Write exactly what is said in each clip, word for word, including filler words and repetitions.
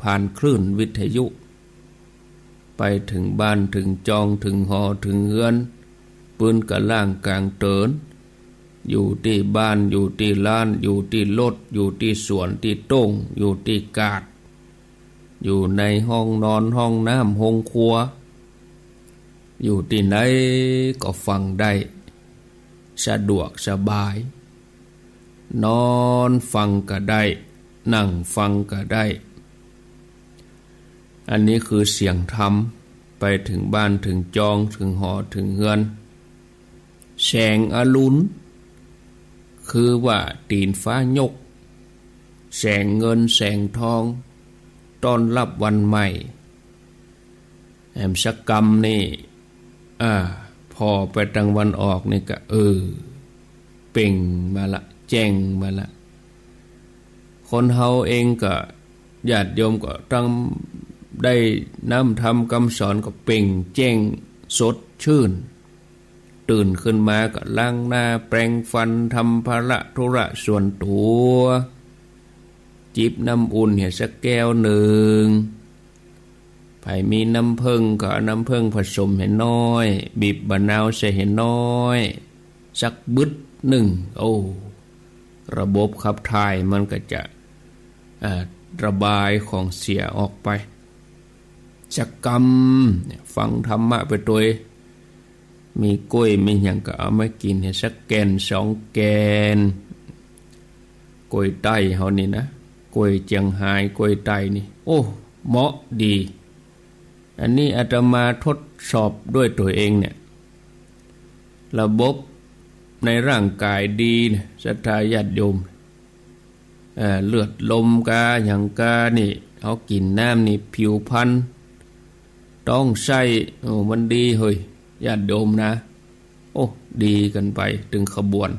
ผ่านคลื่นวิทยุ ไปถึงบ้านถึงจองถึงหอถึงเฮือน ปืนกะล่างกลางเติน อยู่ที่บ้าน อยู่ที่ร้าน อยู่ที่รถ อยู่ที่สวนที่ต้ง อยู่ที่กาด อยู่ในห้องนอนห้องน้ำห้องครัว อยู่ที่ไหนก็ฟังได้ สะดวกสบาย นอนฟังก็ได้ นั่งฟังก็ได้ อันนี้คือเสียงธรรม ไปถึงบ้านถึงจองถึงหอถึงเฮือน แสงอรุณ คือว่าตีนฟ้ายก แสงเงินแสงทอง ต้อนรับวันใหม่ แหมสักกำนี่ อ่า พอไปตางวันออกนี่ก็ เออ เปล่งมาละ แจ้งมาละ คนเฮาเองก็ ญาติโยมก็ตั้งได้น้ำธรรมคำสอนก็เปล่งแจ้งสดชื่น ตื่นขึ้นมาก็ล้างหน้าแปรงฟันทำภาระธุระส่วนตัว จิบน้ำอุ่นเหียสักแก้วหนึ่ง ไผมีน้ำผึ้งก็เอาน้ำผึ้งผสมให้น้อย บีบมะนาวใส่ให้น้อย สักบึดหนึ่ง โอ้ ระบบขับถ่ายมันก็จะ อ่า ระบายของเสียออกไป สักกำเนี่ย ฟังธรรมะไปโดย มีกล้วยมีหยังก็เอามากินให้สักแก่นสองแก่น กล้วยไต้เฮานี่นะ กล้วยเจียงฮาย กล้วยไต้นี่ โอ้ เหมาะดี อันนี้อาตมาทดสอบด้วยตัวเองเนี่ย ระบบในร่างกายดีเนี่ย ศรัทธาญาติโยม เอ่อ เลือดลมกาหยังกานี่ เอากินน้ำนี่ ผิวพรรณ ท้องไส้ โอ้ มันดีเฮ้ย ญาติโยมนะ โอ้ ดีกันไปถึงขบวน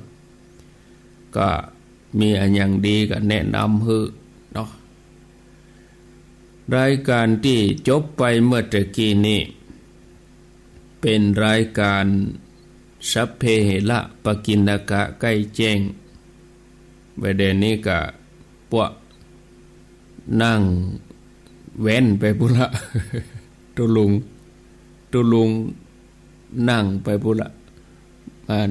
ก็มีอันหยังดีก็แนะนำหื้อเนาะ รายการที่จบไปเมื่อตะกี้นี้ เป็นรายการสัพเพเหระปกิณณกะใกล้แจ้ง เวลานี้ก็ พวกนั่งแว้นไปพุ้นละ ตุลุง ตุลุงนั่งไปพุ้นละ อัน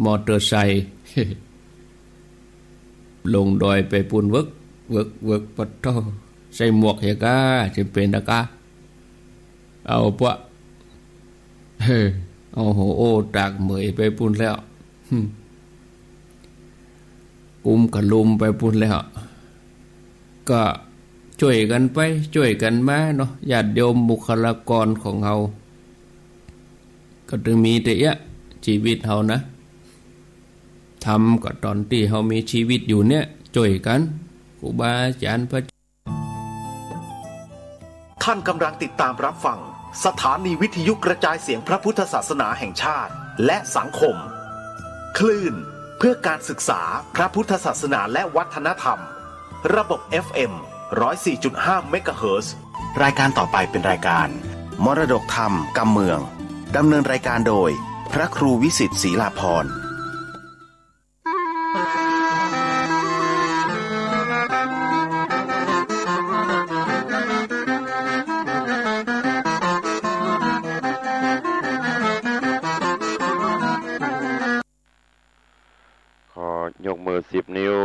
มอเตอร์ไซค์ ลงดอยไปพุ้น เวิก เวิก เวิก ปะโธ่ ใส่หมวกเหียกา จะเป็นนะกา เอาพวก เฮ้อ เอาหัวโอ้ตากเหมยไปพุ้นแล้ว กุมกะลุมไปพุ้นแล้ว ก็จ้วยกันไป จ้วยกันมาเนาะ ญาติโยมบุคลากรของเฮา ก็ต้องมีแต่เอี้ย ชีวิตเฮานะ ทำก็ตอนที่เฮามีชีวิตอยู่เนี่ย จ้วยกัน ครูบาอาจารย์พระ ท่านกำลังติดตามรับฟังสถานีวิทยุกระจายเสียงพระพุทธศาสนาแห่งชาติ และสังคม คลื่นเพื่อการศึกษาพระพุทธศาสนาและวัฒนธรรม ระบบ เอฟ เอ็ม ร้อยสี่จุดห้า เมกะเฮิรตซ์ รายการต่อไปเป็นรายการ มรดกธรรมกำเมือง ดำเนินรายการโดย พระครูวิสิทธิ์ ศรีลาภรณ์ ขอยกมือสิบนิ้ว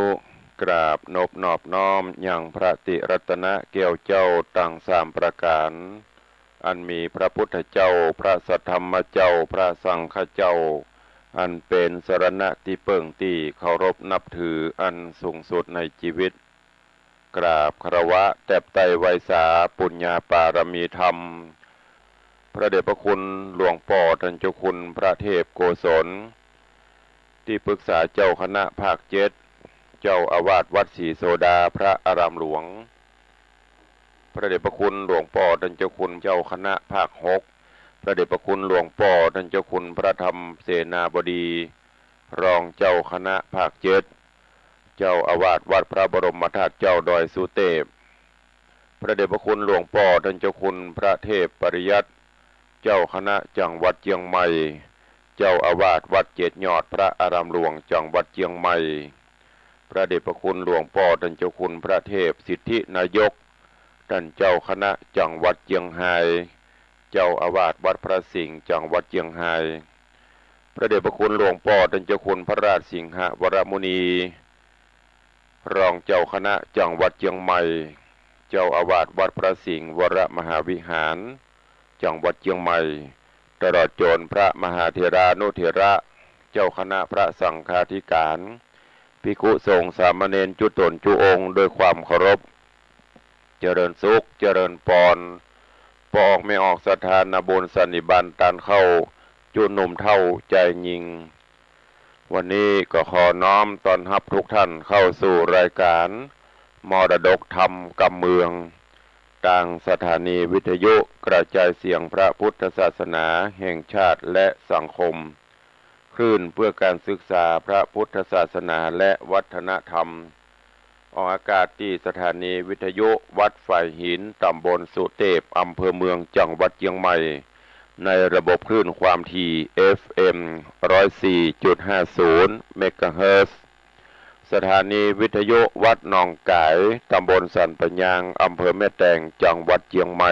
กราบนบนอบน้อมยังพระติรัตนแก้วเจ้าตังสามประก๋าน อันมีพระพุทธเจ้า พระสัทธรรมเจ้า พระสังฆเจ้า อันเป๋นสรณะตี้เปิ้งตี้เคารพนับถืออันสูงสุดในจีวิต กราบคารวะแตบไต้ไหว้สาปุญญาปารมีธรรม พระเดชพระคุณหลวงป้อต้านเจ้าคุณพระเทพโกศล ตี้ปรึกษาเจ้าคณะภาคเจ็ด เจ้าอาวาสวัดศรีโสดาพระอารามหลวง พระเดชพระคุณหลวงป้อต้านเจ้าคุณเจ้าคณะภาคหก พระเดชพระคุณหลวงป้อต้านเจ้าคุณพระธรรมเสนาบดี รองเจ้าคณะภาคเจ็ด เจ้าอาวาสวัดพระบรมธาตุเจ้าดอยสุเตพ พระเดชพระคุณหลวงป้อต้านเจ้าคุณพระเทพปริยัติ เจ้าคณะจังหวัดเจียงใหม่ เจ้าอาวาสวัดเจ็ดยอดพระอารามหลวงจังหวัดเจียงใหม่ พระเดชพระคุณหลวงป้อต้านเจ้าคุณพระเทพสิทธินายก ท่านเจ้าคณะจังหวัดเจียงไฮ้ เจ้าอาวาสวัดพระสิงห์จังหวัดเจียงไฮ้ พระเดชพระคุณหลวงพ่อท่านเจ้าคุณพระราชสิงหวรมุนี รองเจ้าคณะจังหวัดเจียงใหม่ เจ้าอาวาสวัดพระสิงห์วรมหาวิหาร จังหวัดเจียงใหม่ ตลอดจนพระมหาเถรานุเถระ เจ้าคณะพระสังฆาธิการ ภิกขุสงฆ์สามเณรจุ๊ตนจุ๊องค์ด้วยความเคารพ เจริญสุข เจริญปอน ป้อออกแม่ออกศรัทธานาบุญสันนิบาตต้านเข้า จุ๊หนุ่มเฒ่าจายญิง วันนี้ก็ขอน้อมต้อนรับทุกท่านเข้าสู่รายการมรดกธรรมกำเมือง ตางสถานีวิทยุกระจายเสียงพระพุทธศาสนาแห่งชาติและสังคม คลื่นเพื่อการศึกษาพระพุทธศาสนาและวัฒนธรรม ออกอากาศที่สถานีวิทยุวัดฝายหิน ตำบลสุเทพ อำเภอเมือง จังหวัดเจียงใหม่ ในระบบคลื่นความถี่ เอฟเอ็ม ร้อยสี่จุดห้าศูนย์ เมกะเฮิรตซ์ สถานีวิทยุวัดหนองก๋าย ตำบลสันป่ายาง อำเภอแม่แตง จังหวัดเจียงใหม่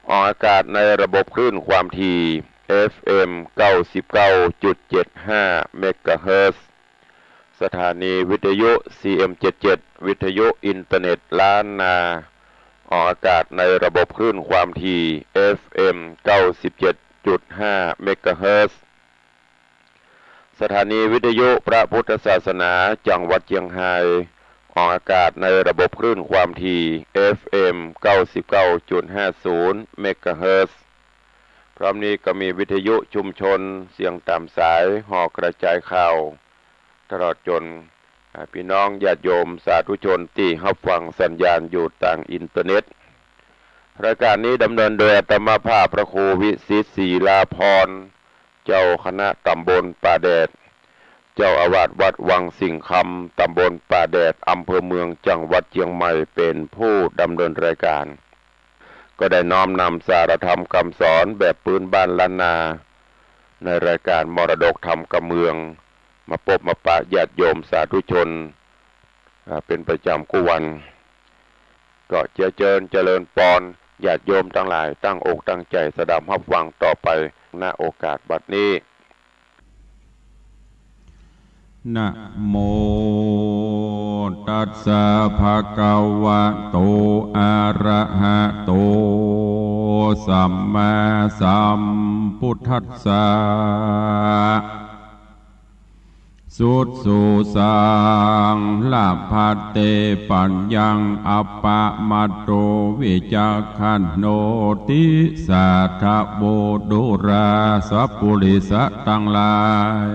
ออกอากาศในระบบคลื่นความถี่ เอฟเอ็ม เก้าสิบเก้าจุดเจ็ดห้า เมกะเฮิรตซ์ สถานีวิทยุ ซีเอ็มเจ็ดเจ็ด วิทยุอินเทอร์เน็ตล้านนา ออกอากาศในระบบคลื่นความถี่ เอฟเอ็ม เก้าสิบเจ็ดจุดห้า เมกะเฮิรตซ์ สถานีวิทยุพระพุทธศาสนาจังหวัดเจียงไฮ้ ออกอากาศในระบบคลื่นความถี่ เอฟเอ็ม เก้าสิบเก้าจุดห้าศูนย์ เมกะเฮิรตซ์ พร้อมนี้ก็มีวิทยุชุมชนเสียงตามสาย หอกระจายข่าว ตลอดจน อ่า พี่น้องญาติโยมสาธุชนที่รับฟังสัญญาณอยู่ตางอินเทอร์เน็ต รายการนี้ดำเนินโดยอาตมาภาพพระครูวิสิทธิ์ศรีลาพร เจ้าคณะตำบลป่าแดด เจ้าอาวาสวัดวังสิงห์คำ ตำบลป่าแดด อำเภอเมือง จังหวัดเจียงใหม่ เป็นผู้ดำเนินรายการ ก็ได้น้อมนำสารธรรมคำสอนแบบพื้นบ้านล้านนา ในรายการมรดกธรรมกำเมือง มาปบมาปะญาติโยมสาธุชน อ่า เป็นประจำกู้วัน ก็เจียเจิญเจริญปอน ญาติโยมตังหลายตั้งอกตั้งใจ๋สดับฮับฟังต่อไป ณ โอกาสบัดนี้ นะโมตัสสะ ภะคะวะโต อะระหะโต สัมมาสัมพุทธัสสะ สุดสูสัง ละพัตเต ปัญญัง อัปปะมัตโต วิจักขโนติ สาธะโว ดูราสะปุริสะตังหลาย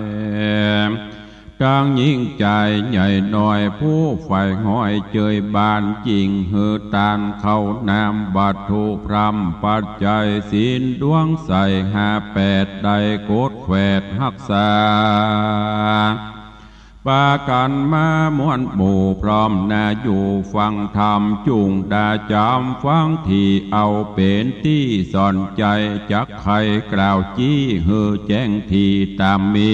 ตังญิงใจ๋ใหญ่น้อย ผู้ใฝ่ห้อยเจยบาน จิ่งหื้อตานข้าวน้ำ วัตถุพร่ำปัจจัย ศีลดวงใสห้าแปด ได้โกดแขวดฮักษา ปากั๋นมามวลหมู่ พร้อมหน้าอยู่ฟังธรรม จุ่งดาจ๋ำฟังตี้ เอาเป๋นตี้สอนใจ๋ จักไขกล่าวจี้ หื้อแจ้งตี้ต๋ามมี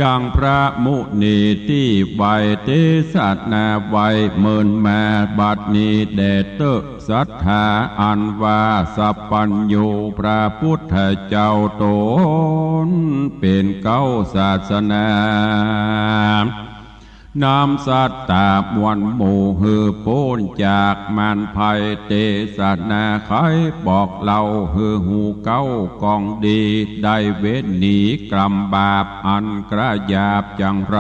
ดังพระมุนีตี้ไหว้เตสนาไว้ เมินมาบัดนี้แด่เต๊อะ ศรัทธาอันว่าสัพพัญญู พระพุทธเจ้าต๋นเป๋นเก๊าศาสนา นำสัตตามวลหมู่ หื้อป๊นจากมารภัย เตสนาไขบอกเล่า หื้อฮู้เก๊ากองดี ได้เว้นหนีกรรมบาป อันกระหยาบจังไร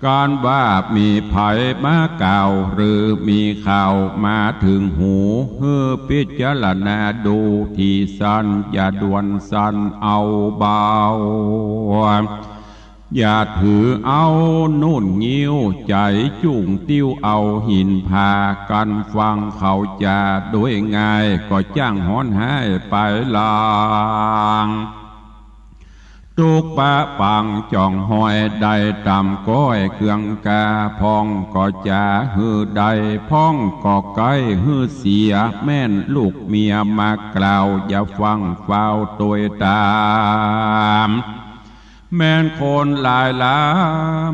ก๋านว่ามีใผมากล่าว หรือมีข่าวมาเถิงหู หื้อพิจารณาดูตี้สั้น อย่าด่วนสั้นเอาเบา อย่าถือเอานุ่นงิ้ว ใจ๋จุ่งติ้วเอาหิน พากั๋นฟังเขาจ๋าโดยง่าย ก็จ้างฮ้อนฮ้ายไปหลัง ตุ๊กปะปังจ่องฮ้อย ได้ต๋ามก้อยเคืองกา พ่องก็จ๋าหื้อได้ พ่องก็ใก้หื้อเสีย แม่นลูกเมียมากล่าว อย่าฟั่งฟ้าวตวยต๋าม แม่นคนหลายล้า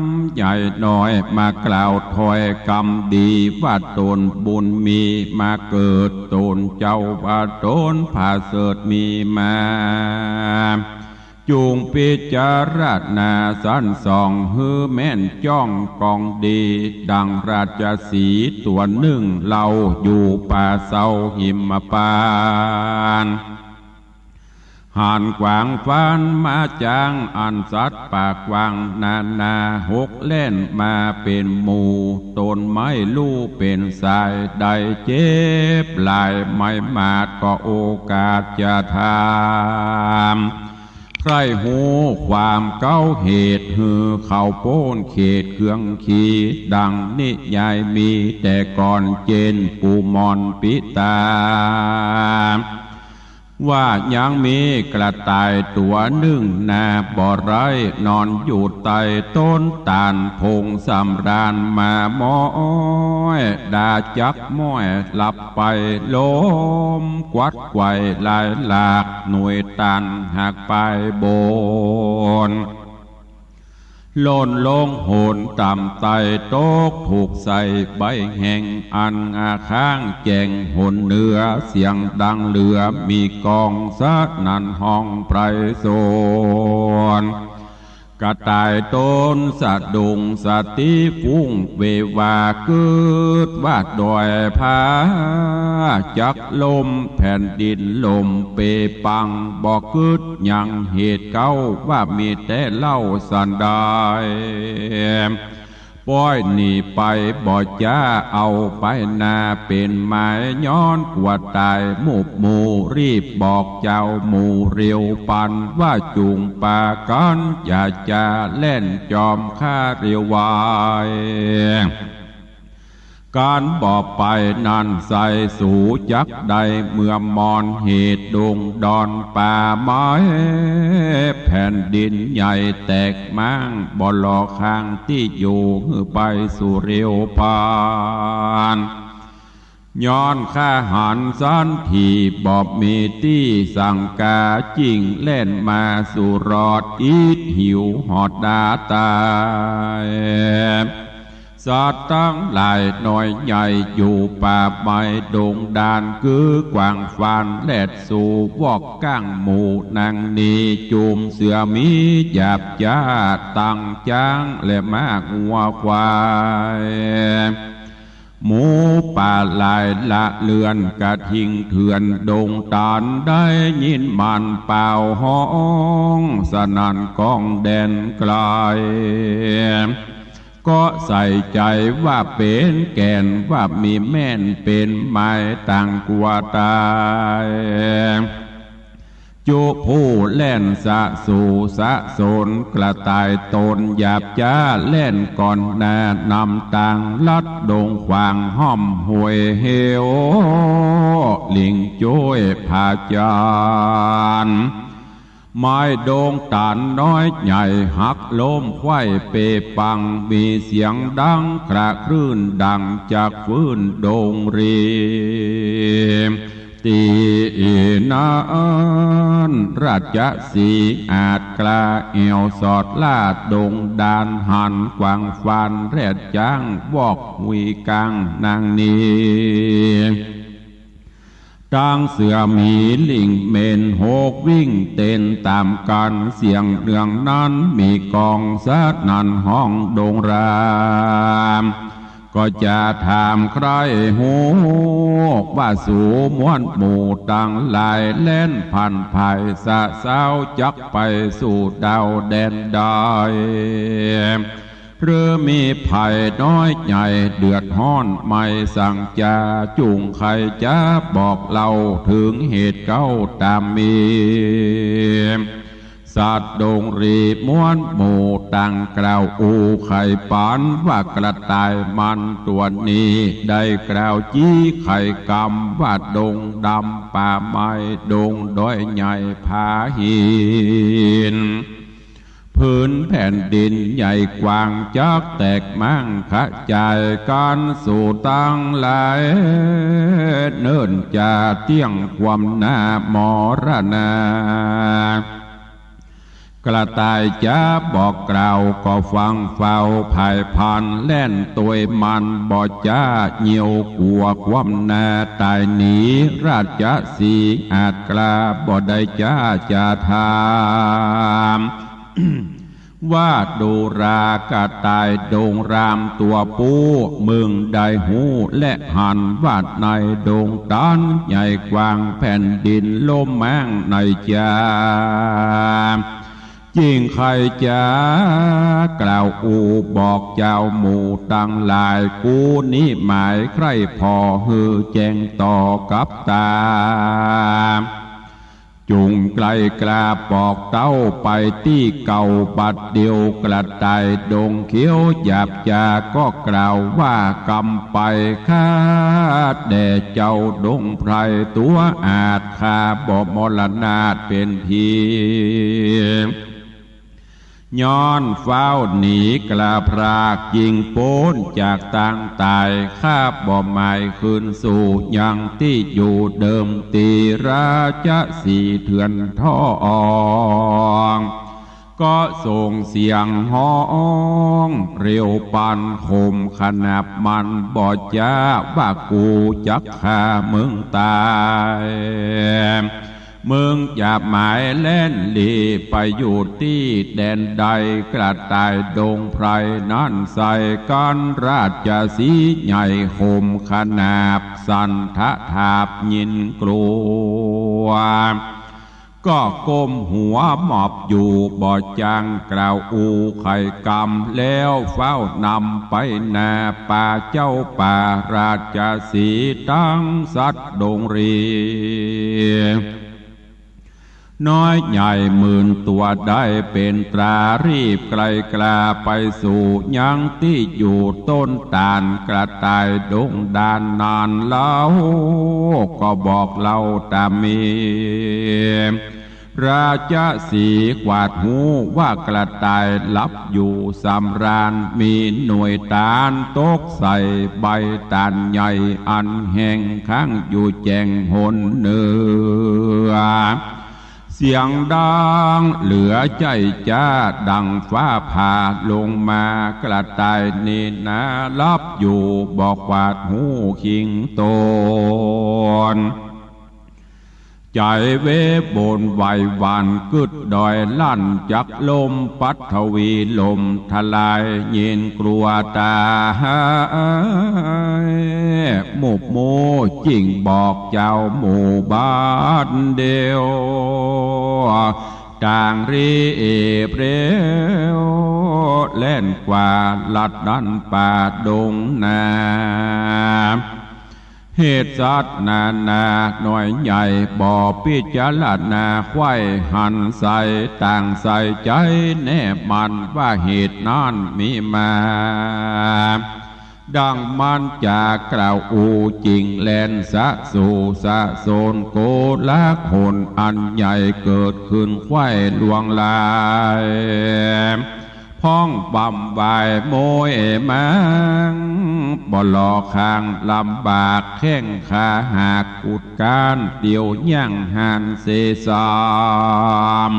นใหญ่น้อย มาเกล่าวถ้อยคำดี ว่าตนบุญมี มาเกิดตนเจ้า ว่าตนผาเสริฐมีมา จุงพิจารณาสรรส่อง หื้อแม่นจ้องกองดี ดังราชสีห์ตัวหนึ่ง เล่าอยู่ป่าเซาหิมพานต์ หันกวางฟานมาจาง อันสัตว์ป่ากว้างนานา หกแล่นมาเป็นหมู่ ตนไม่รู้เป็นสาย ได้เจ็บหลาย ไม่มาดก็โอกาสจะถาม ใคร่ฮู้ความเก้าเหตุ หื้อเขาโพ้นเขตเครื่องขี ดังนิยายมีแต่ก่อน เจนปูมอนปิตา ว่ายังมีกระต่ายตัวหนึ่งนา บ่ไร้นอนอยู่ใต้ต้นตาล พงสำราญมาม้อย ดาจักม้อยหลับไป ลมกวัดไกวหลายหลาก หน่วยตาลหักปลายบน หล่นลงโหนต่ำไต ตกถูกใส่ใบแห้ง อันอาข้างแจ้งหนเหนือ เสียงดังเหลือ มีกองสนั่นห้องไพศาล กระต่ายตนสะดุ้ง สติฟุ้งเววา กึ๊ดว่าดอยผาจักล่ม แผ่นดินล่มเปปัง บ่กึ๊ดหยังเหตุเก้า ว่ามีแต่เล่าสันดาย ป้อยหนีไปบ่จ้า เอาไปนาเป็นหมาย ย้อนกลัวตายหมู่หมู่ รีบบอกเจ้าหมู่เร็วปัน ว่าจุงปากัน อย่าจะแล่นจอมข้าเร็วไว การบ่ไปนั้นใส่สูจักได้ เมื่อมอนเหตุดงดอนป่าไม้ แผ่นดินใหญ่แตกม้าง บ่หล่อข้างที่อยู่ หื้อไปสู่เร็วปาน ย้อนข้าหันสันที่ บ่มีที่สังกา จิ่งแล่นมาสู่รอด อิดหิวหอดดาตาย สัตว์ทั้งหลายน้อยใหญ่ อยู่ป่าไม้ดงดาน คือกวางฟานแลดสู่ วอกก้างหมู่นางนี จุมเสือหมีหยาบจ้า ตังช้างและม้างัวควาย หมูป่าหลายละเลือน กระทิงเถื่อนดงตาล ได้ยินมันเป่าฮ้อง สนั่นก้องแดนไกล ก็ใส่ใจว่าเป็นแก่น ว่ามีแม่นเป็นหมาย ต่างกลัวตาย จุผู้แล่นสะสู่สะสน กระต่ายตนหยาบจ้า แล่นก่อนหน้านำตาง ลัดดงขวางห้อมห้วยเหว ลิงจ้วยผาจาน ไม้ดงตาลน้อยใหญ่ หักล้มไขว้เปปัง มีเสียงดังคระคลื่น ดังจากฟืนดงรี ตีนั้นราชสีห์อาจกล้า แอวสอดลาดดงดาน หันกวางฟานแรดจ้าง วอกหุยกลางนางนี ตังเสือหมีลิงเมนหกวิ่งเต้นตามกัน เสียงเนืองนั้นมีกองสนั่นห้องดงราม ก็จะถามใคร่ฮู้ ว่าสูมวลหมู่ตังหลาย แล่นผ่านภายสะเซา จักไปสู่ดาวแดนใด หรือมีภัยน้อยใหญ่ เดือดฮ้อนไม่สังจา จุงใคร่จะบอกเล่า ถึงเหตุเก้าตามมี สัตว์ดงรีมวลหมู่ต่างกล่าวอู้ไขปาน ว่ากระต่ายมันตัวนี้ ได้กล่าวจี้ไขกำ ว่าดงดำป่าไม้ดงดอยใหญ่ผาหิน พื้นแผ่นดินใหญ่กว้าง จักแตกม้างขจายกันสู่ตังหลาย เนิ่นจะเตี้ยงความหน้ามรณา กระต่ายจ๋าบอกกล่าวก็ฟังเฝ้าภายพันแล่นโตยมันบ่จ๋าเหยี่ยวกัวความหน้าตายหนีราชสีห์อาจกล้าบ่ได้จ๋าจะถาม ว่าดูรากระต่ายดงรามตัวผู้ มึงได้ฮู้และหันว่าในดงตันใหญ่กว้างแผ่นดินโล่งแม้งในจ๋า จิ่งใค่จ๋ากล่าวอู้บอกเจ้าหมู่ตังหลาย กูนี้หมายใคร่ผ่อหื้อแจ้งต่อกับต๋า จุ่งไกลกล้าบอกเต้าไปตี้เก่าบัดเดียว กระต่ายดงเขียวหยาบจ๋าก็กล่าวว่ากำไปข้าแด่เจ้าดงไพร ตั๋วอาจข้าบ่มรณาถเป็นผี ย้อนฟ้าวหนีกล้าพรากจิ่งป๊นจากตางต๋าย ข้าบ่หมายคืนสู่ยังตี้อยู่เดิมตี้ ราชสีห์เถื่อนทอง ก็ส่งเสียงฮ้องเร็วปานคมขนาบมันบ่จ๋าว่ากูจักฆ่ามึงต๋าย มึงจะหมายแล่นหลีไปอยู่ตี้แดนใด กระต่ายดงไพรนั้นใส่กั๋น ราชสีห์ใหญ่คมขนาบสั่นทะทาบยินกลัว ก็ก้มหัวหมอบอยู่บ่จางกล่าวอู้ไขกำ แล้วฟ้าวนำไปหน้าป่าเจ้าป่าราชสีห์ตังสัตว์ดงรี น้อยใหญ่หมื่นตัวได้เป็นตรา รีบไกลกล้าไปสู่ยังตี้อยู่ต้นตาล กระต่ายดงดานนานเล่า ก็บอกเล่าต๋ามี ราชสีห์กวาดฮู้ว่ากระต่ายหลับอยู่สำราญ มีหน่วยต๋าลตกใส่ใบต๋าลใหญ่ อันแห้งค้างอยู่แจ่งหนเหนือ เสียงดังเหลือใจ้จ๋าดังฟ้าผ่าลงมา กระต่ายนี่นาหลับอยู่บอกวาดฮู้คิงตน ใจ๋เวบนไหวหวั่นกึดดอยลั่นจักลมปัทวีลมทลายยินกลัวต๋าย หมู่หมู่จิ่งบอกเจ้าหมู่บ้านเดียว ต่างรีบเร็วแล่นกว่าลัดดันป่าดงนา เหตุสัตว์นานาน้อยใหญ่บ่พิจารณาไขว้หันใส่ต่างใส่ใจ๋แน่มั่นว่าเหตุนั้นมีมา ดังมันจะกล่าวอู้จิ่งแล่นสะสู่สะโซนโกลาหลอันใหญ่เกิดขึ้นไขว้ลวงลาย พ้องบำวายโมยแมง บ่หล่อข้างลำบากแข้งขาหักกุดก้านเตียวย่างหันเสสาม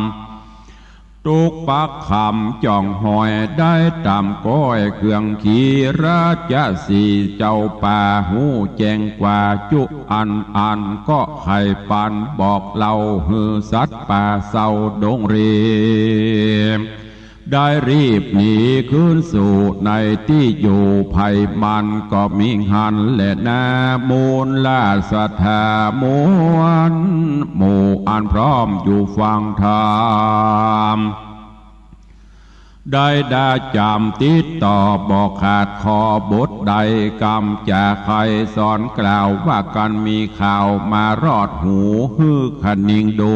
ตุกปักคำจ่องหอยได้ต๋ามก้อยเครื่องขี่ ราชสีห์เจ้าป่าฮู้แจ้งกว่าจุอันอัน ก็ไขปันบอกเล่าหื้อสัตว์ป่าเศร้าดงรี ได้รีบหนีคืนสู่ในตี้อยู่ ภัยมันก็มีหันแลนา มูลราชธามวลหมู่อันพร้อมอยู่ฟังธรรม ได้ดาจำติดต่อบอกขาดข้อบทใดกำจะไขสอนกล่าวว่ากั๋นมีข่าวมารอดหูหื้อขะนิงดู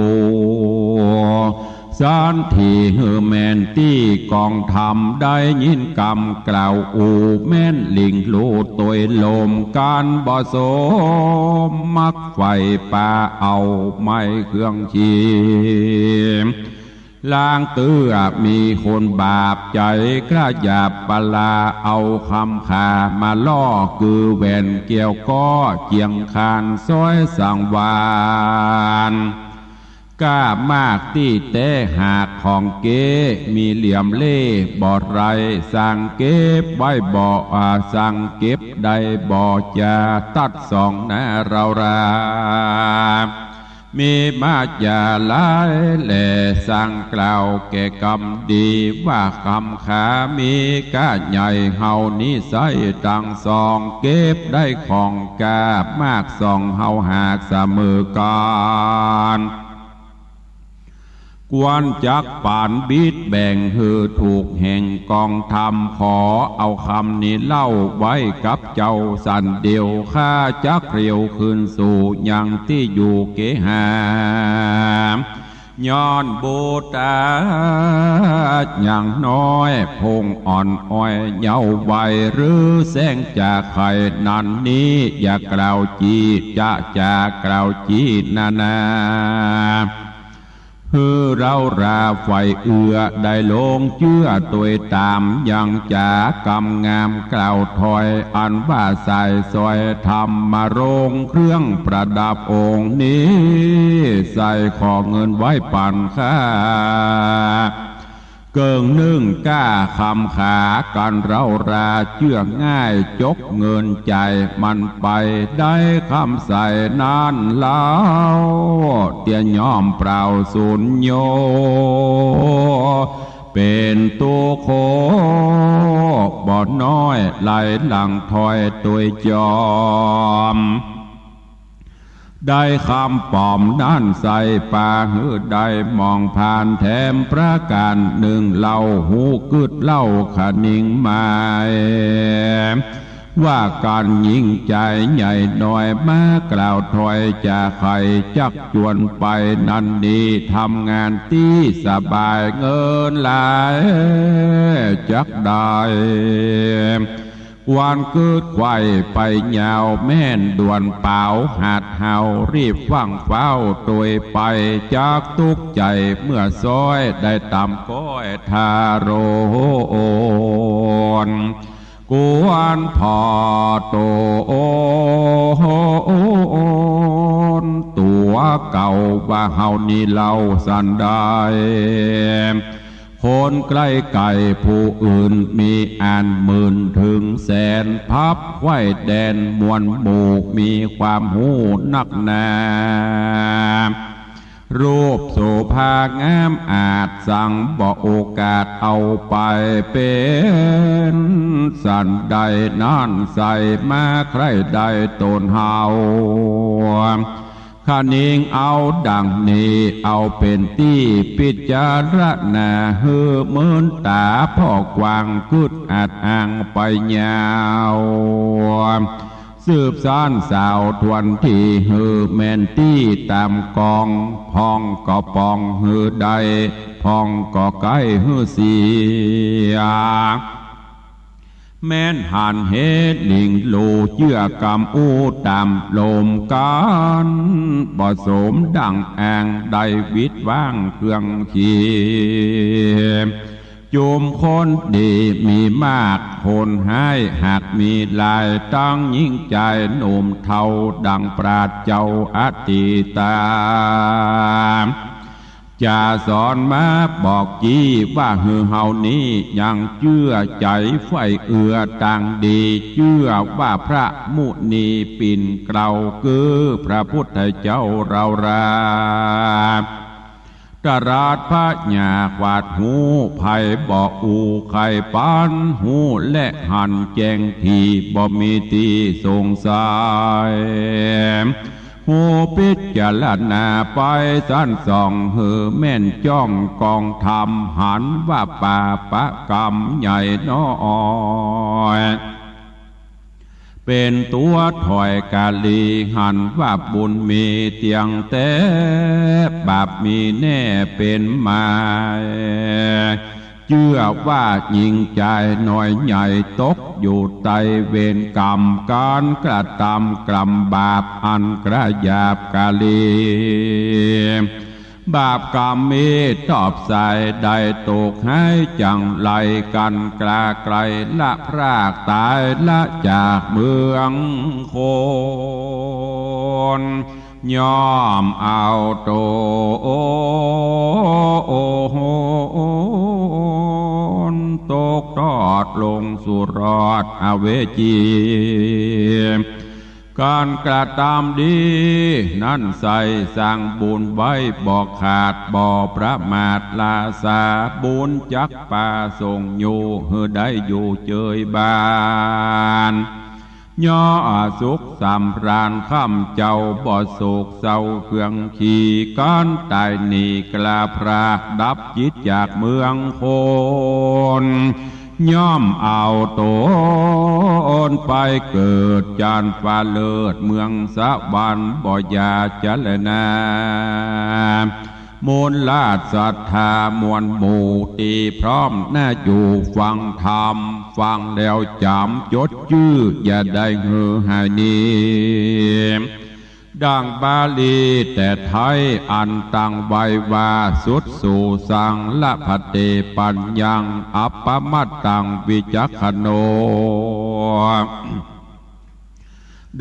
สันทีหื้อแม่นตี้กองธรรมได้ยินกำกล่าวอู้แม่นลิงลูดตวยลมกั๋นบ่สมมักไฟป่าเอาไม้เครื่องขี ลางเตื้อมีคนบาปใจ๋กระหยาบปลาเอาคำขามาล่อคือแหวนแก้วก็เจียงคานซ้อยสังวาน กล้ามากตี้แต่หากของเก๊ มีเหลี่ยมเล่ห์บ่ไร สั่งเก็บไว้บ่อา สั่งเก็บได้บ่จา ตัดสองนาเรารา มีมาจาหลายแหล่ สั่งกล่าวแก่กำดี ว่าคำขามีก้าใหญ่ เฮานี้ใส่ตังสอง เก็บได้ของกล้ามากสอง เฮาหากเสมอกัน ควรจักปานบิดแบ่งหื้อถูกแห่งกองธรรม ขอเอาคำนี้เล่าไว้กับเจ้าสันเดียว ข้าจักเรียวคืนสู่ยังตี้อยู่เกหา ย้อนบูตาอย่างน้อย พงอ่อนอ้อยเยาว์วัย หรือแสงจากไข่นั้นนี้ อย่ากล่าวจีจะจากล่าวจีนานา หื้อเราราฝ่ายเอื้อได้ลงเจื้อตวยตาม ยังจากำงามกล่าวถอย อันว่าสายซอยธรรมรงค์เครื่องประดับองค์นี้ ใส่ขอเงินไว้ปันข้า เกิ่งนึ่งกล้าคำขากันเราราเจื้อง่าย จกเงินจ่ายมันไป ได้คำใส่นั้นเล่า เตียย่อมเปล่าสูญโย เป็นตัวโคบ่น้อย ไหลหลังถอยตวยจอม ได้คำปลอมนั้นใส่ปาหื้อได้มองผ่านแถมประการหนึ่ง เล่าหูกึดเล่าขนิงหมาย ว่าการหญิงใจใหญ่น้อย มากล่าวถอยจะใครจักจวนไปนั้นนี้ ทำงานตี้สบายเงินหลายจักได้ ควรกึดไขว่ไปยาว แม่นด่วนเปล่าหัดเฮา รีบฟั่งเฝ้าตวยไป จักตุกข์ใจเมื่อซ้อยได้ตามก้อยทาโรน ควรพอโตน ตัวเก่าว่าเฮานี้เล่าสันใด คนใกล้ไกลผู้อื่นมีอันหมื่นถึงแสน พับไขว้แดนมวลหมู่มีความฮู้นักหนา รูปโสภางามอาจสั่งบ่โอกาสเอาไปเป็น สันใดนั้นใส่มาใคร่ได้ตนเฮา ขนิงเอาดังนี้เอาเป็นตี้พิจารณา หื้อเมินตาพอกว้างกึดอัดอ่างไปยาว สืบสานสาวทวนทีหื้อแม่นตี้ตามกอง พองก็ปองหื้อได้ พองก็ใกล้หื้อเสีย แม่นหันเหตุหลิงโลเจื้อกำอู้ตามลมกัน บ่สมดังอ่างได้วิดว่างเครื่องขี จุมคนดีมีมาก คนฮ้ายหากมีหลาย ตั้งหญิงจายหนุ่มเฒ่า ดังปราชญ์เจ้าอติตา จะสอนมาบอกจี้ว่าหื้อเฮานี้ยังเจื้อใจ๋ใฝ่เอื้อตางดี เจื้อว่าพระมุนีปิ่นเกล้า คือพระพุทธเจ้าเรารา ตรัสพญาขวาดฮู้ ไผบ่อู้ไขปันฮู้ และหันแจ้งทีบ่มีตี้สงสัย ฮู้พิจารณาไปสันส่อง หื้อแม่นจ้องกองธรรม หันว่าปาปะกรรมใหญ่น้อย เป็นตัวถอยกาลี หันว่าบุญมีเตียงแต่ บาปมีแน่เป็นหมาย เจื้อว่าหญิงจายน้อยใหญ่ ตกอยู่ใต้เวรกรรม การกระตำกรรมบาปอันกระหยาบกาลี บาปกรรมมีตอบใส่ได้ตกหายจังไรกันกลาไกลละพรากตายละจากเมืองคน ย่อมเอาตนตกทอดลงสู่รอดอเวจี การกระทำดีนั้นใส่สร้างบุญไว้บ่ขาดบ่ประมาทลาสาบุญจักปาส่งอยู่หื้อได้อยู่เจยบาน ย่อสุขสำราญคำเจ้าบ่โศกเศร้าเครื่องขีการตายหนีกลาพรากดับจิตจากเมืองคน ย่อมเอาตนไปเกิดจานฟ้าเลิศเมืองสวรรค์บ่อย่าเจรณา มูลราชศรัทธามวลหมู่ที่พร้อมหน้าอยู่ฟังธรรม ฟังแล้วจำจดจื้ออย่าได้หือหายหนี ดังบาลีแต่ไทยอันตั้งไว้ว่าสุดสูสังละพะเตปัญญังอัปปมัตตังวิจักขโน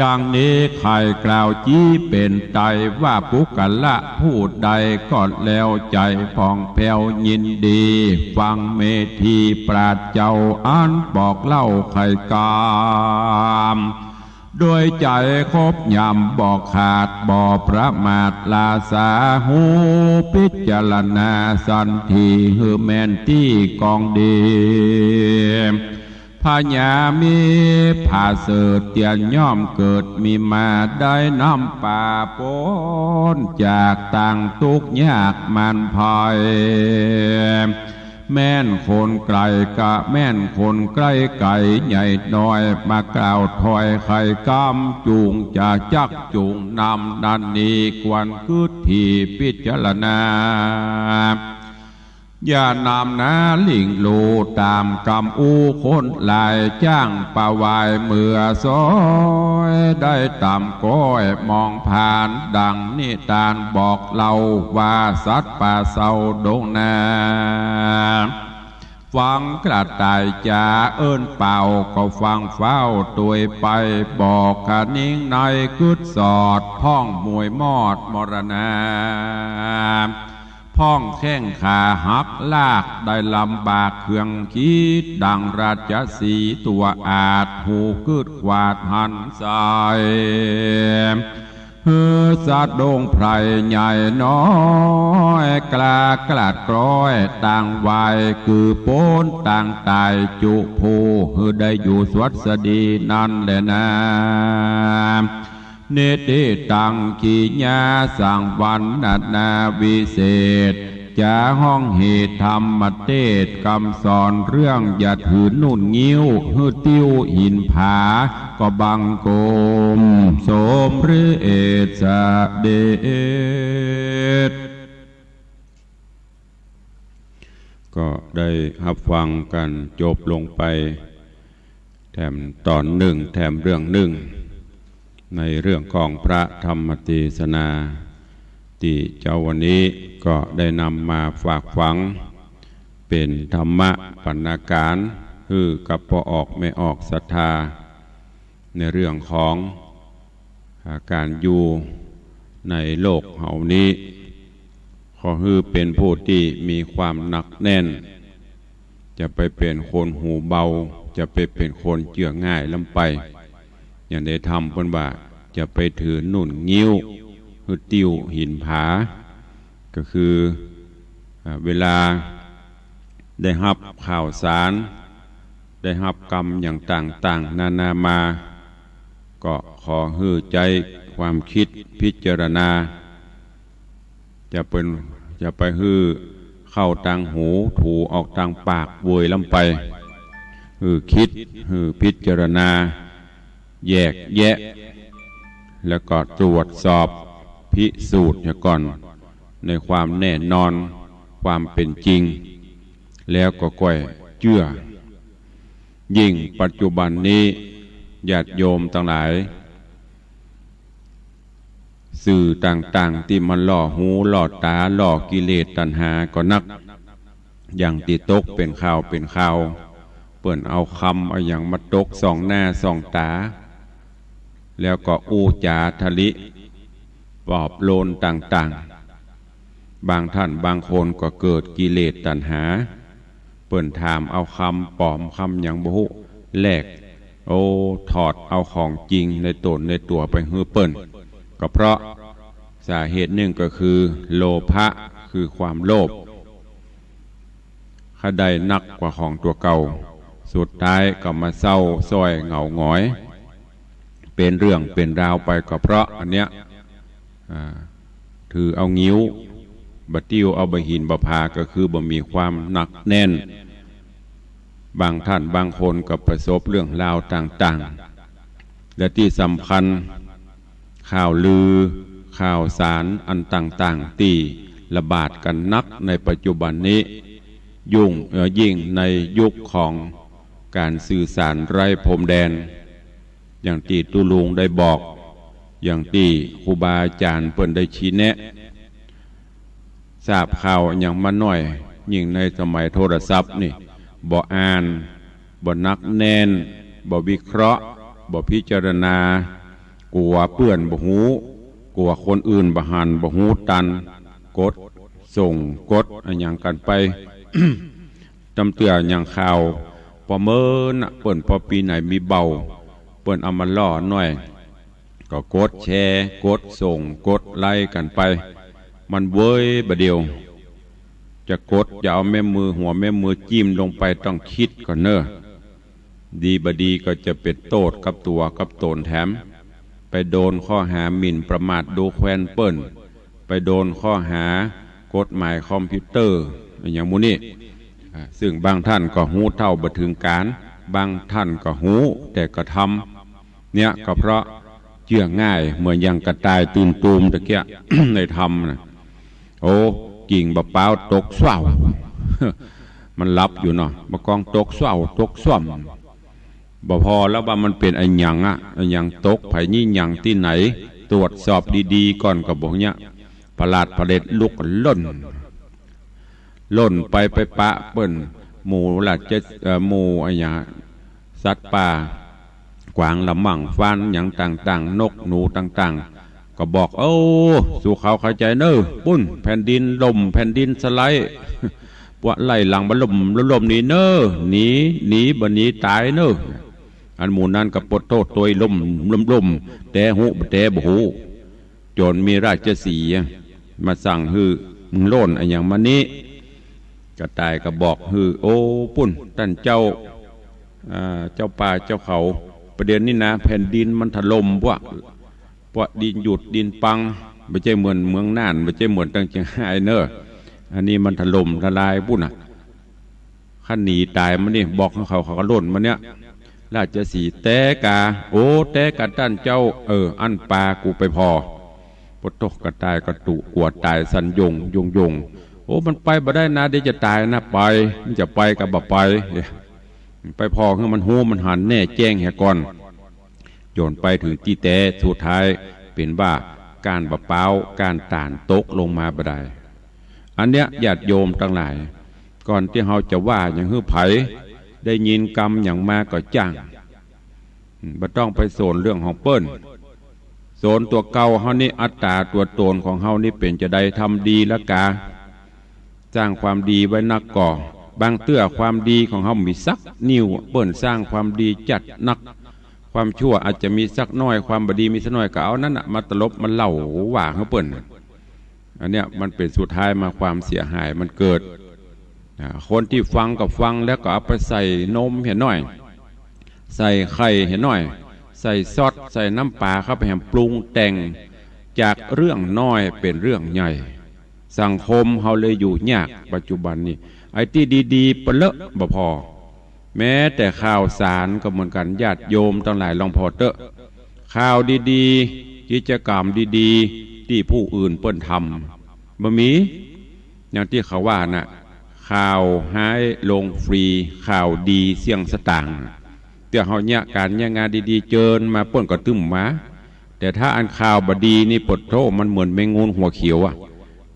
ดังนี้ใครกล่าวจี้เป็นไตว่าปุคคละผู้ใดก็แล้วใจผ่องแผ้วยินดี ฟังเมธีปราชญ์เจ้าอันบอกเล่าไขกรรม โดยใจคบยำบอกขาดบอกประมาทลาสาหูพิจารณาสันทีหือแม่นที่กองดี พญามีผาเสริฐเตียนย่อมเกิดมีมาได้นำป่าพ้นจากต่างทุกข์ยากมันภัย แม่นคนไกลกะแม่นคนใกล้ไกลใหญ่น้อยมากล่าวถอยไขกรรมจุงจะจักจุงนำนันนี้ควรกึดที่พิจารณา อย่านำนาลิงโลตามกำอู้คนหลายจ้างปะวายเมื่อซอยได้ตามก้อยมองผ่านดังนิทานบอกเล่าว่าสัตว์ป่าเศร้าดงนา ฟังกระต่ายจ๋าเอิ้นเป่าก็ฟังเฝ้าตวยไปบอกขะนิงในกึดสอดพ้องมวยมอดมรณา พ้องแข้งขาหักลากได้ลำบากเครื่องขีดดังราชสีห์ตัวอาจหูกึดขวาดหันใส หื้อสัตว์ดงไพรใหญ่น้อยกล้ากลัดกร้อยต่างวายคือโป้นต่างตายจุผู้หื้อได้อยู่สวัสดีนั่นแหละนา นิติตังกิยาสังวันนานาวิเศษ จะห้องเหตุธรรมเทศน์คำสอนเรื่องอย่าถือนุ่นงิ้วหื้อติ้วหินผา ก็บังคมสมฤทธิ์เดช ก็ได้รับฟังกันจบลงไป แถมตอนหนึ่งแถมเรื่องหนึ่ง ในเรื่องของพระธรรมเทศนา ที่เจ้าวันนี้ก็ได้นำมาฝากฝัง เป็นธรรมะบรรณาการ คือกับพ่อออกแม่ออกศรัทธา ในเรื่องของ อ่า การอยู่ในโลกเฮานี้ ขอหื้อเป็นผู้ที่มีความหนักแน่น จะไปเป็นคนหูเบา จะไปเป็นคนเจื่อง่ายล้ำไป อย่างในธรรมเพิ่นว่า จะไปถือนุ่นงิ้ว หื้อติ้วหินผา ก็คือ อ่า เวลาได้รับข่าวสาร ได้รับกรรมอย่างต่างๆ นานามา ก็ขอหื้อใจ๊ความคิดพิจารณา จะเป็น จะไปหื้อเข้าตางหูถูออกตางปากเวยล้ำไป หื้อคิด หื้อพิจารณา แยกแยะ แล้วก็ตรวจสอบพิสูจน์เสียก่อน ในความแน่นอน ความเป็นจริง แล้วก็ค่อยเจื้อ ยิ่งปัจจุบันนี้ ญาติโยมตังหลาย สื่อต่างๆ ที่มันล่อหูล่อตาล่อกิเลสตัณหาก็นัก อย่างที่ตกเป็นข่าวเป็นข่าว เปิ้นเอาคำเอาหยังมาตกส่องหน้าส่องตา แล้วก็อู้จาทะลิปลอบโลนต่างๆ บางท่านบางคนก็เกิดกิเลสตัณหา เปิ้นถามเอาคำปลอมคำหยังบ่ฮู้แลก โอ้ ถอดเอาของจริงในตนในตัวไปหื้อเปิ้น ก็เพราะสาเหตุหนึ่งก็คือโลภะ คือความโลภ เขาได้นักกว่าของตัวเก่า สุดท้ายก็มาเศร้าส้อยเหงาหงอย เป็นเรื่องเป็นราวไปก็เพราะอันเนี้ย อ่า ถือเอางิ้ว บ่ติ้วเอาบ่หินบ่ผา ก็คือบ่มีความหนักแน่น บางท่านบางคนก็ประสบเรื่องราวต่างๆ และที่สำคัญ ข่าวลือ ข่าวสารอันต่างๆ ที่ระบาดกันนักในปัจจุบันนี้ ยุ่ง เอ่อ ยิ่งในยุคของการสื่อสารไร้พรมแดน อย่างที่ตุ๊ลุงได้บอก อย่างที่ครูบาอาจารย์เปิ้นได้ชี้แนะ ทราบข่าวหยังมาหน่อย ยิ่งในสมัยโทรศัพท์นี่ บ่อ่าน บ่หนักแน่น บ่วิเคราะห์ บ่พิจารณา กลัวเปื้อนบ่ฮู้ กลัวคนอื่นบ่หันบ่ฮู้ตัน กดส่ง กดอะหยังกันไป ตำเตื้ออย่างข่าว ปอเมินน่ะ เปิ้นปอปีไหนมีเบา เปิ้นเอามาล่อหน่อย ก็กดแชร์ กดส่ง กดไลค์กันไป มันเว้ยบ่าเดียว จะกด จะเอาแม่มือ หัวแม่มือจิ้มลงไป ต้องคิดก่อนเน้อ ดีบ่าดีก็จะเป็นโต้ษกับตั๋วกับตนแถม ไปโดนข้อหาหมิ่นประมาทดูแควนเปิ้น ไปโดนข้อหากฎหมายคอมพิวเตอร์ อะหยังหมู่นี้ อ่า ซึ่งบางท่านก็ฮู้เท่าบ่ถึงการ บางท่านก็ฮู้แต่กระทำ เนี่ยก็เพราะเชื่อง่าย เหมือนอย่างกระต่ายตื่นตูมตะเกียะ ในธรรมนะ โอ้ กิ่งบ่าป๊าวตกสว่าว มันหลับอยู่เนาะ บ่ากองตกสว่าว ตกส้วม บ่พอแล้วว่ามันเป็นอะหยังอะ อะหยังตก ไผยี่หยังตี้ไหน ตรวจสอบดีๆ ก่อนก็บอกเนี่ย ผลาดผลิตลุกล่น ล่นไปไปปะเปิ้น หมู่ราช เอ่อ หมู่อะหยัง สัตว์ป่า กวางละมังฟานหยังต่างๆ นกหนูต่างๆ ก็บอก โอ้ สู่เขาเข้าใจเน้อ ปุ้น แผ่นดินล่ม แผ่นดินสไลด์ ปวะไล่หลังบ่าล่ม ล่มหนีเน้อ หนี หนี บ่หนีตายเน้อ อันหมู่นั้นก็ปวดโทษตัวล่ม ล่ม ล่ม แต่ฮู้ แต่บ่ฮู้ จนมีราชสีห์มาสั่งหื้อ มึงโล่นอะหยังมานี้ กระต่ายก็บอกหื้อ โอ้ ปุ้น ต้านเจ้า อ่า เจ้าป่าเจ้าเขา ประเดี๋ยวนี้นะ แผ่นดินมันถล่มปวะ ปวะดินหยุดดินปัง บ่ใจ้เหมือนเมืองน่าน บ่ใจ้เหมือนตังเจียงฮายเน้อ อันนี้มันถล่มทลายปุ้นน่ะ คันหนีตายมานี่ บอกหื้อเขา เขาก็ล่นมาเนี่ย ราชสีห์ แต่กา โอ้ แต่กาต้านเจ้า เออ อั้นปากูไปผ่อ ปวดโทษ กระต่ายก็ตุกลัวตายสั่นโยง โยง โยง โอ้ มันไปบ่ได้นะ เดี๋ยวจะตายนะ ไป มันจะไปก็บ่ไป ไปผ่อหื้อมันฮู้มันหันแน่แจ้งเหียก่อน จนไปถึงตี้แต๊ สุดท้ายเป็นว่าก้านบ่าป๊าว ก้านตาลตกลงมาบ่ได้ อันเนี้ยญาติโยมตังหลาย ก่อนตี้เฮาจะว่าหยังหื้อไผ ได้ยินกำหยังมาก็จ้าง อืม บ่ต้องไปสนเรื่องของเปิ้น สนตั๋วเก่าเฮานี่ อัตตาตั๋วตนของเฮานี่เป๋นจาใด ทำดีละกา สร้างความดีไว้นักก่อ บางเตื้อความดีของเฮามีสักนิด เปิ้นสร้างความดีจัดนัก ความชั่วอาจจะมีสักน้อย ความบ่ดีมีสักน้อย ก็เอานั้นน่ะมาตลบมาเล่าว่าหื้อเปิ้น อันเนี้ยมันเป๋นสุดท้ายมาความเสียหายมันเกิด อ่า คนตี้ฟังก็ฟังแล้วก็เอาไปใส่นมเหียหน่อย ใส่ไข่เหียหน่อย ใส่ซอส ใส่น้ำปลาเข้าไปแหมปรุงแต่ง จากเรื่องน้อยเป๋นเรื่องใหญ่ สังคมเฮาเลยอยู่ยากปัจจุบันนี้ ไอ้ตี้ดีๆ ปะเลอะบ่พอ แม้แต่ข่าวสารก็เหมือนกัน ญาติโยมตังหลายลองผ่อเต๊อะ ข่าวดีๆ กิจกรรมดีๆ ตี้ผู้อื่นเปิ้นทำ บ่มี อย่างตี้เขาว่าน่ะ ข่าวฮ้ายลงฟรี ข่าวดีเสี้ยงสตางค์ เตื้อเฮาเยียะก๋านเยียะงานดีๆ เจิญมาเปิ้นก็ตึ้มมา แต่ถ้าอ่านข่าวบ่ดีนี่ ปะโธ่ มันเหมือนแมงงูหัวเขียวอะ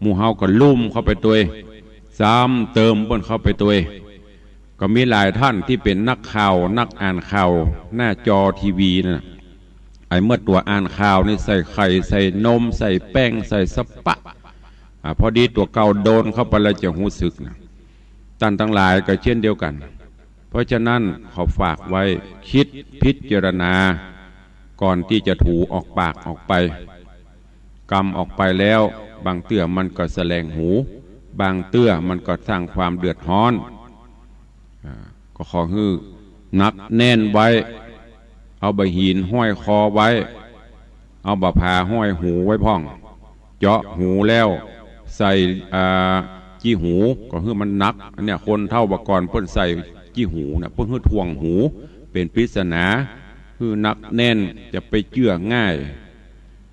หมู่เฮาก็ลุ่มเข้าไปตวย ซ้ำเติมเปิ้นเข้าไปตวย ก็มีหลายท่านที่เป็นนักข่าว นักอ่านข่าวหน้าจอทีวีนั่นน่ะ ไอ้เมื่อตั๋วอ่านข่าวนี่ใส่ไข่ ใส่นม ใส่แป้ง ใส่สะปะ อ่า พอดีตั๋วเก่าโดนเข้าไปแล้วจะรู้สึกนะ ต้านตังหลายก็เช่นเดียวกัน เพราะฉะนั้นขอฝากไว้ คิดพิจารณา ก่อนที่จะถูออกปากออกไป กำออกไปแล้ว บางเตื้อมันก็แสลงหู บางเตื้อมันก็สร้างความเดือดร้อน อ่า ก็ขอหื้อหนักแน่นไว้ เอาบ่าหินห้อยคอไว้ เอาบ่าผาห้อยหูไว้พ่อง เจาะหูแล้วใส่ อ่า จี้หู ก็หื้อมันหนัก อันเนี้ยคนเฒ่าบ่าก่อนเปิ้นใส่จี้หูน่ะ เปิ้นหื้อถ่วงหู เป็นปริศนา หื้อหนักแน่น จะไปเจื้อง่าย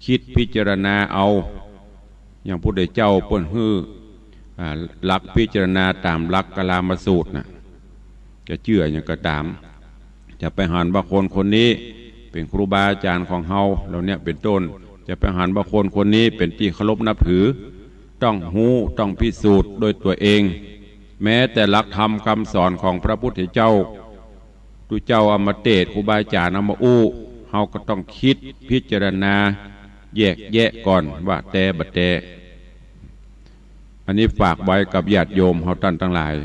คิดพิจารณาเอา อย่างพุทธเจ้าเปิ้นหื้อ อ่า หลักพิจารณาตามหลักกาลามสูตรน่ะ จะเจื้ออย่างก็ตาม จะไปหันว่าคนคนนี้เป็นครูบาอาจารย์ของเฮา เหล่าเนี้ยเป็นต้น จะไปหันว่าคนคนนี้เป็นที่เคารพนับถือ ต้องฮู้ ต้องพิสูจน์ด้วยตัวเอง แม้แต่หลักธรรมคำสอนของพระพุทธเจ้า ตุเจ้าเอามาเตศน์ ครูบาอาจารย์เอามาอู้ เฮาก็ต้องคิดพิจารณาแยกแยะก่อนว่าแต๊บ่แต๊ อันนี้ฝากไว้กับญาติโยมเฮาต้านตังหลาย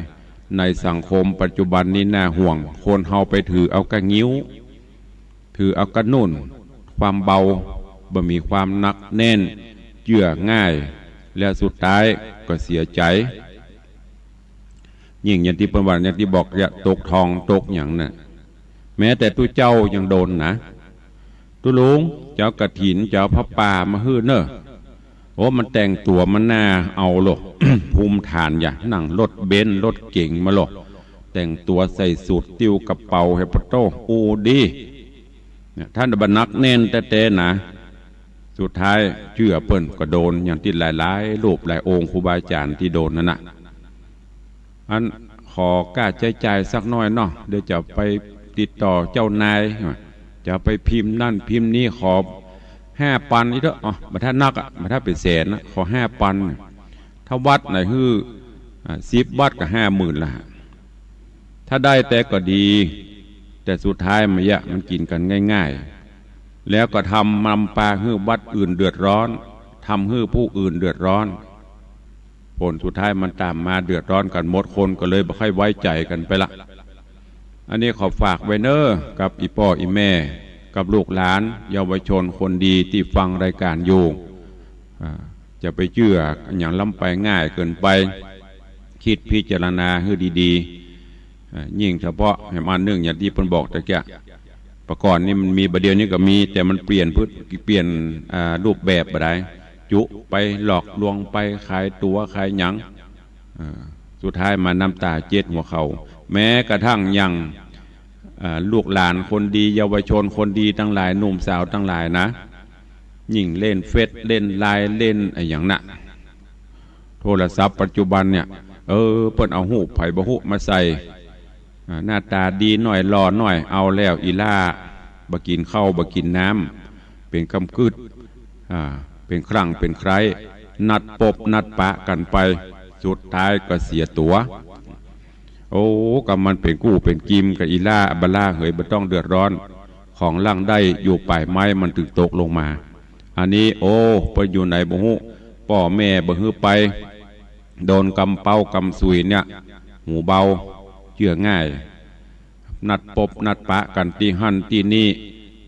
ในสังคมปัจจุบันนี้น่าห่วง คนเฮาไปถือเอากะงิ้ว ถือเอากะนุ่น ความเบา บ่มีความหนักแน่น เจื้อง่าย แล้วสุดท้ายก็เสียใจ ยิ่งอย่างที่เปิ้นว่า อย่างที่บอก จะตกทองตกหยังน่ะ แม้แต่ตุ๊เจ้ายังโดนนะ ตุ๊ลุง จะเอากฐิน จะเอาผ้าป่ามาหื้อเน่อ โอ้ มันแต่งตั๋วมันน่าเอาโล ภูมิฐานอย่า นั่งรถเบนซ์รถเก๋งมาโล แต่งตั๋วใส่สูท ติ้วกระเป๋า เฮปะโต้ อู้ดี เนี่ย ต้านบ่หนักแน่นแต๊ๆ นะ สุดท้ายเจื้อเปิ้นก็โดน อย่างที่หลายๆ รูปหลายองค์ครูบาอาจารย์ที่โดนนั่นน่ะ อันขอค่าใช้จ่ายสักหน่อยเนาะ เดี๋ยวจะไปติดต่อเจ้านาย จะไปพิมพ์นั่นพิมพ์นี่ ขอห้าปันอีกเถอะ อ๋อ บ่ถ้านักอะ บ่ถ้าเป็นแสนนะ ขอห้าปัน ถ้าวัดไหนหื้อ อ่า สิบวัดก็ห้าหมื่นละ ถ้าได้แต่ก็ดี แต่สุดท้ายมันยะ มันกินกันง่ายๆ แล้วก็ทำนำปาหื้อวัดอื่นเดือดร้อน ทำหื้อผู้อื่นเดือดร้อน ผลสุดท้ายมันตามมาเดือดร้อนกันหมด คนก็เลยบ่ค่อยไว้ใจกันไปละ อันนี้ขอฝากไว้เน้อ กับอีป้ออีแม่ กับลูกหลาน เยาวชนคนดีที่ฟังรายการอยู่ อ่า จะไปเจื้ออย่างล้ำไปง่ายเกินไป คิดพิจารณาหื้อดีๆ อ่า ยิ่งเฉพาะแหมอันหนึ่งอย่างที่เปิ้นบอกตะเกียะ ปะก่อนนี่มันมี บ่าเดี่ยวนี้ก็มี แต่มันเปลี่ยนพฤติ เปลี่ยน อ่า รูปแบบบ่ได้ จุไปหลอกลวงไปขายตั๋วขายหยัง อ่า สุดท้ายมาน้ำตาเจ็ดหัวเข่า แม้กระทั่งอย่าง อ่า ลูกหลานคนดี เยาวชนคนดีตังหลาย หนุ่มสาวตังหลายนะ ยิ่งเล่นเฟซ เล่นไลน์ เล่นอะหยังน่ะ โทรศัพท์ปัจจุบันเนี่ย เออ เปิ้นเอาฮูปไผบ่ฮู้มาใส่ อ่า หน้าตาดีหน่อย หล่อหน่อย เอาแล้วอีหล้า บ่กินข้าว บ่กินน้ำ เป็นกำกึด อ่า เป็นครั้งเป็นไคร้ นัดปบนัดปะกันไป สุดท้ายก็เสียตั๋ว โอ้ ก็มันเป็นกู้เป็นกิมกับอีหล้า บ่าหล้าเหย บ่ต้องเดือดร้อน ของหลังได้อยู่ปลายไม้มันถึงตกลงมา อันนี้ โอ้ เปิ้นอยู่ไหนบ่ฮู้ ป้อแม่บ่หื้อไป โดนกำเป้ากำสุยเนี่ย หูเบา เจื้อง่าย นัดปบนัดปะกันตี้หั้นตี้นี่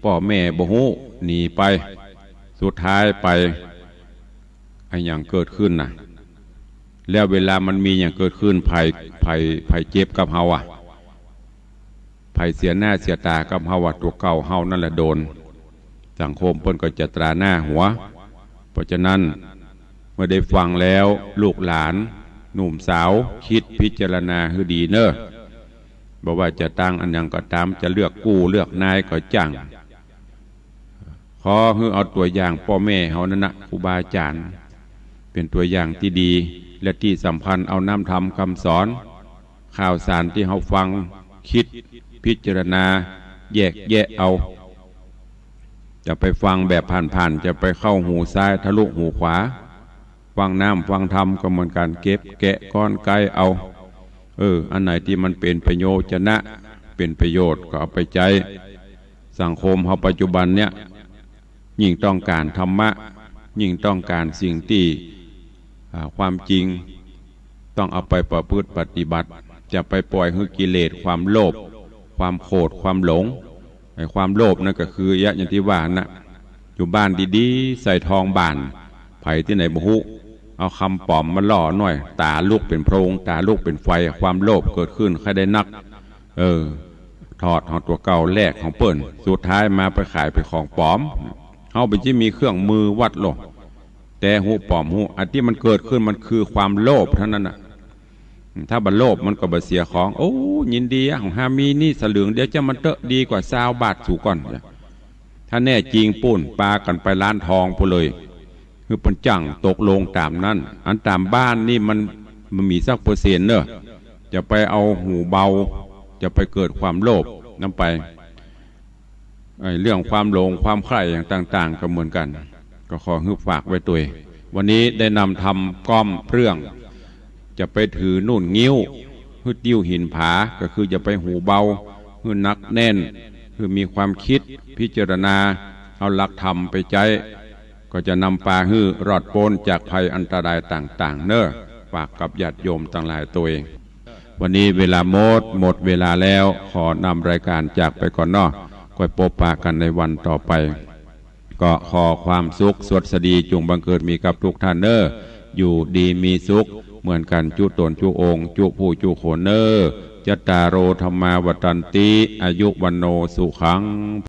ป้อแม่บ่ฮู้ หนีไป สุดท้ายไป อะหยังเกิดขึ้นน่ะ แล้วเวลามันมีหยังเกิดขึ้น ไผ ไผ ไผเจ็บกับเฮาอะ ไผเสียหน้าเสียตากับเฮาอะ ตั๋วเก่าเฮานั่นแหละโดน สังคมเปิ้นก็จะตราหน้าหัว เพราะฉะนั้น เมื่อได้ฟังแล้ว ลูกหลาน หนุ่มสาว คิดพิจารณาหื้อดีเน้อ บ่ว่าจะตั้งอะหยังก็ตาม จะเลือกกู้เลือกนายก็จ้าง ขอหื้อเอาตั๋วอย่างป้อแม่เฮานั่นนะ ครูบาอาจารย์ เป็นตั๋วอย่างที่ดี และที่สำคัญเอาน้ำธรรมคำสอน ข่าวสารที่เฮาฟัง คิดพิจารณา แยกแยะเอา จะไปฟังแบบผ่านๆ จะไปเข้าหูซ้ายทะลุหูขวา ฟังน้ำฟังธรรมก็เหมือนกัน เก็บแกะก้อนไกเอา เออ อันไหนที่มันเป็นประโยชน์จะนะ เป็นประโยชน์ก็เอาไปใช้ สังคมเราปัจจุบันเนี่ย ยิ่งต้องการธรรมะ ยิ่งต้องการสิ่งที่ อ่า ความจริง ต้องเอาไปประพฤติปฏิบัติ จะไปปล่อยให้กิเลสความโลภ ความโกรธ ความหลง ไอ้ความโลภนั่นก็คืออย่างที่ว่านะ อยู่บ้านดีๆ ใส่ทองบาน ไผที่ไหนบ่ฮู้ เอาคำปลอมมาหล่อหน่อย ตาลุกเป็นโพรง ตาลุกเป็นไฟ ความโลภเกิดขึ้นใครได้นัก เออ ถอดของตัวเก่าแลกของเปิ้น สุดท้ายมาไปขายเป็นของปลอม เฮาเป็นที่มีเครื่องมือวัดโลก แต่ฮู้ปลอมฮู้ อันที่มันเกิดขึ้นมันคือความโลภเท่านั้นน่ะ ถ้าบ่โลภมันก็บ่เสียของ โอ้ ยินดีอะ ของฮามีนี่สลึงเดียวจะมันเตอะดีกว่าซาวบาทสูก่อน ถ้าแน่จริงปู้น ปากันไปร้านทองปู้นเลย คือเปิ้นจั่งตกลงตามนั้น อันตามบ้านนี่มัน มันมีสักเปอร์เซ็นต์เนอะ จะไปเอาหูเบา จะไปเกิดความโลภนำไป ไอ้เรื่องความหลงความใคร่อย่างต่างๆ ก็เหมือนกัน ก็ขอให้ฝากไว้ตวย วันนี้ได้นำธรรมก้อมเรื่อง จะไปถือนู่นงิ้ว หื้อติ้วหินผา ก็คือจะไปหูเบา หื้อหนักแน่น หื้อมีความคิดพิจารณา เอาหลักธรรมไปใช้ ก็จะนำปาหื้อรอดป๊นจากภัยอันตรายต่างๆ เนอะ ฝากกับญาติโยมตังหลายตวย วันนี้เวลาหมด หมดเวลาแล้ว ขอนำรายการจากไปก่อนเนาะ ค่อยปบปะกันในวันต่อไป ก็ขอความสุขสวัสดีจงบังเกิดมีกับทุกท่านเนอะ อยู่ดีมีสุข เหมือนกันจุตนจุองค์ จุผู้จุคนเนอะ จัตตาโร ธัมมา วัฑฒันติ อายุ วัณโณ สุขัง